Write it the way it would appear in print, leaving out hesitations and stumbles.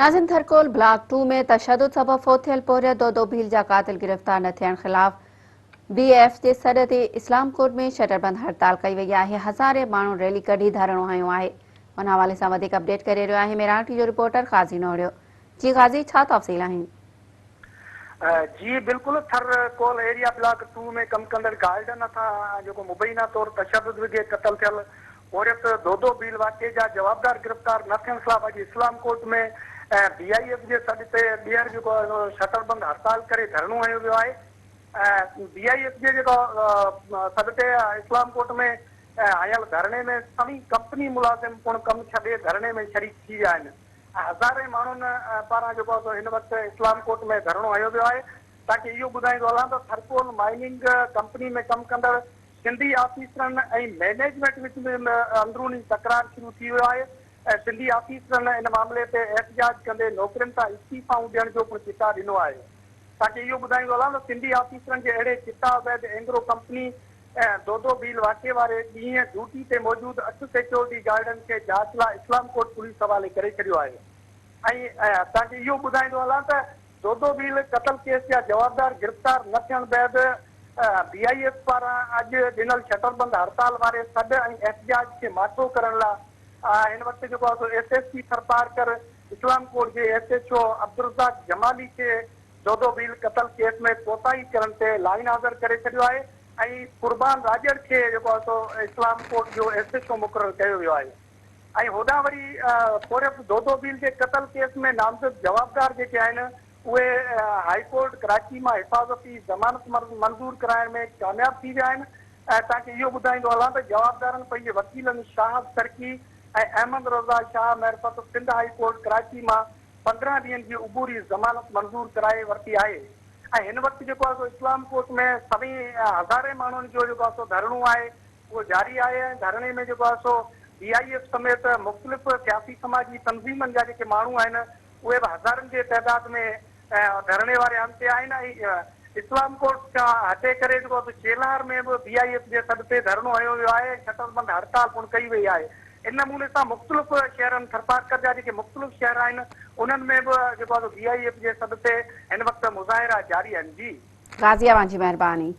ناظم Thar Coal block two ۾ تشدد سبب فوت ٿيل پورهيت دودو ڀيل جا قاتل گرفتار نه ٿيڻ خلاف بي ايف جي سڏ تي اسلام ڪوٽ ۾ شٽر بند هڙتال ڪئي وئي آهي، هزارين ماڻهن ريلي ڪڍي ڌرڻو هنيو آهي. ان حوالي سان وڌيڪ اپڊيٽ ڪري رهيو آهي ميراڻ ٽي جو رپورٽر غازي نوڙيو. جي غازي ڇا تفصيل آهن؟ جي بلڪل Thar coal area block two ۾ ڪم ڪندڙ گارڊن هٿان جيڪو مبينا طور تشدد وگهي قتل ٿيل پورهيت دودو ڀيل واقعي جا جوابدار گرفتار نه ٿيڻ خلاف اڄ اسلام ڪوٽ ۾ بي I F جي سڏ تي ٻيهر جيڪو شٽر بند هڙتال ڪري ڌرڻو هنيو ويو آهي بي I F جي جيڪو سڏ تي اسلام ڪوٽ ۾ هنيل ڌرڻي ۾ سوين ڪمپني ملازم پڻ ڪم ڇڏي ڌرڻي ۾ شريڪ ٿي ويا آهن ۽ هزارين ماڻهن پاران جيڪو آهي سو هن وقت اسلام ڪوٽ ۾ ڌرڻو هنيو ويو آهي تاڪه اهو ٻڌائيندو هلان ته ٿرڪول مائننگ ڪمپني ۾ ڪم ڪندڙ سنڌي آفيسرن ۽ مئنيجمينٽ وچ ۾ اندروني تڪرار شروع ٿي ويو آهي ۽ سنڌي آفيسرن ان معاملي تي احتجاج ڪندي نوڪرين تان استعيفائون ڏيڻ جو پڻ چتاء ڏنو آهي. تان کي اهو ٻڌائيندو هلان ته سنڌي آفيسرن جي اهڙي چتاء بعد اينگرو ڪمپني دودو ڀيل واقعي واري ڏينهن ڊيوٽي تي موجود اٺ سيڪيورٽي گارڊن کي جاچ لاء اسلام ڪوٽ پوليس حوالي ڪري ڇڏيو آهي ۽ تان کي اهو ٻڌائيندو هلان ته دودو ڀيل قتل ڪيس جا جوابدار گرفتار نه ٿيڻ بعد بي I F پاران اڄ ڏنل شٽربند هڙتال واري سڏ ۽ احتجاج کي ماٺو ڪرڻ لا هن وقت جيڪو آهي سو ايس ايس پي ٿرپارڪر اسلام ڪوٽ جي S H O Abdul Razzaq Jamali کي دودو ڀيل قتل ڪيس ۾ ڪوتاهي ڪرڻ تي لائين حاضر ڪري ڇڏيو آهي ۽ قربان راڄڙ کي جيڪو آهي سو اسلام ڪوٽ جو ايس ايڇ او مقرر ڪيو ويو آهي. ۽ هوڏانهن وري پورهيت دودو ڀيل جي قتل ڪيس ۾ نامزد جوابدار جيڪي آهن اهي هائي ڪورٽ ڪراچي مان حفاظتي ضمانت منظور ڪرائڻ ۾ ڪامياب ٿي ويا آهن ۽ توهان کي اهو ٻڌائيندو هلان ته جوابدارن پنهنجي وڪيلن شاهد سرڪي ۽ احمد رضا شاهه معرفت سنڌ هائي ڪورٽ ڪراچي مان 15 ڏينهن جي عبوري ضمانت منظور ڪرائي ورتي آهي ۽ هن وقت جيڪو آهي سو اسلام ڪوٽ ۾ سوين هزارين ماڻهن جو جيڪو آهي سو ڌرڻو آهي اهو جاري آهي ۽ ڌرڻي ۾ جيڪو آهي سو بي I F سميت مختلف سياسي سماجي تنظيمن جا جيڪي ماڻهو آهن اهي به هزارن جي تعداد ۾ ڌرڻي واري هنڌ تي آهن ۽ اسلام ڪوٽ کان هٽي ڪري جيڪو آهي سو چيلهار ۾ به بي I F جي سڏ تي ڌرڻو هنيو ويو آهي ۽ شٽر بند هڙتال پڻ ڪئي وئي آهي ان نموني سان مختلف شهرن ٿرپارڪر جا جيڪي مختلف شهر آهن انهن ۾ به جيڪو آهي سو بي I F جي سڏ تي هن وقت مظاهرا جاري آهن جي. غازي اوهان جي مهرباني.